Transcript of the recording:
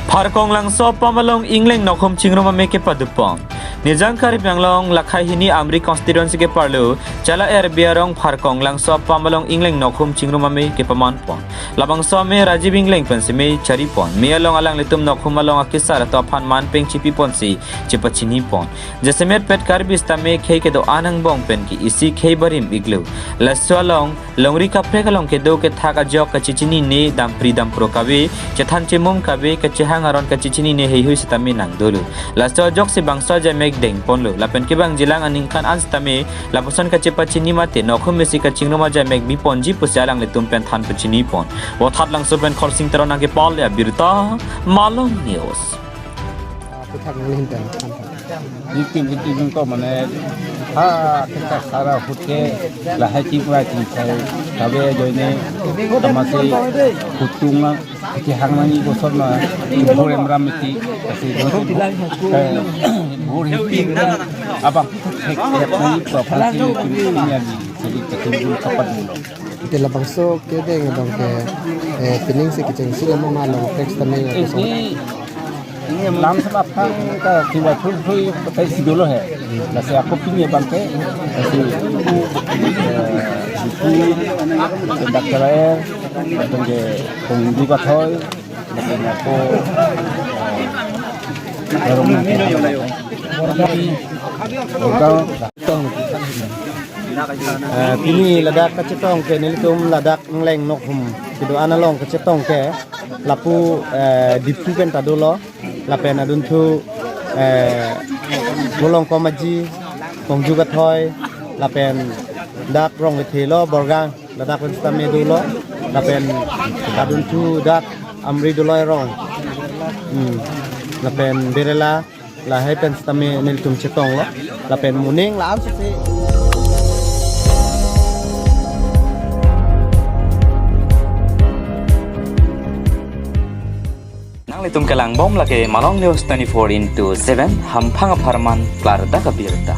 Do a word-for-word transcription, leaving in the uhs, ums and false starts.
Pharkong Langso apam along ingleng nokhum chingrum ame kepadopon. Nijang Karbi Anglong lakhai hini Amri constituency keparlo Chala Erbi arong Pharkong Langso apam along ingleng nokhum chingrum ame kepamanpon. Labangso ame Rajiv Ingleng pensi me charipon. Me along alanglitum nokhum along akesar atum aphan manpeng chipiponsi chepachinipon. Jasemet pet Karbi sitame khei kedo-an angbong pen ke isi khei barim iklo. Laso along longri kaprek along kedo kethak ajok kachechinine dampri dampro kave, chethan chemum kave, kachehang aron kachechinine heihui sitame nangdolo. Laso ajoksi bangso ajaimek dengponlo. Lapen kevangjilang aningkan an sitame lapuson kachepachini mate nokhum isi kachingrum ajaimek biponji pusi alanglitum pen than pachinipon. Vothatlangso pen Khorsing Teron nangkepale abirta, Malong News. Aphuthak nangli ahin pen than tha. Nitin nitin ko mane ha kita sara hutke lahai chingrai chingsai kabe ajoine tamasi hutung lang kiti hang nangji kosonma bhur emram miti kasi bhur hiting abang thek thek nangji to phansi nitin nitin ya ni jadi ketunjung kapan lo. Ite labangso kedeng abang ke, eh, pining si kechengsi lama ma long teks tame ya kosong. Ini ini lam sama phang ka kiwa thul thui pakai si dolo he. Lasi ako pini abang ke si, eh, si doktor air, abang ke pengdu kathoi, abang ke ako, eh, warung. Tong. Eh, pini ladak kachetong ke nelitum ladak ingleng nokhum kedo-an along kachetong ke lapu, eh, Diphu pen ta dolo lapen adunthu, eh, Bolong Komaji, Pongju Kathoi lapen dak Rong Kethe lo Borgang ladak pen sitame dolo lapen adunthu dak Amri Doloi Rong, hmm, lapen Berela. Lahai pen sitame nelitum chetonglo. Lapen moning la-an sose. Nanglitum kelangbom lake Malong News twenty-four into seven, hamphang apharman klardak abirta.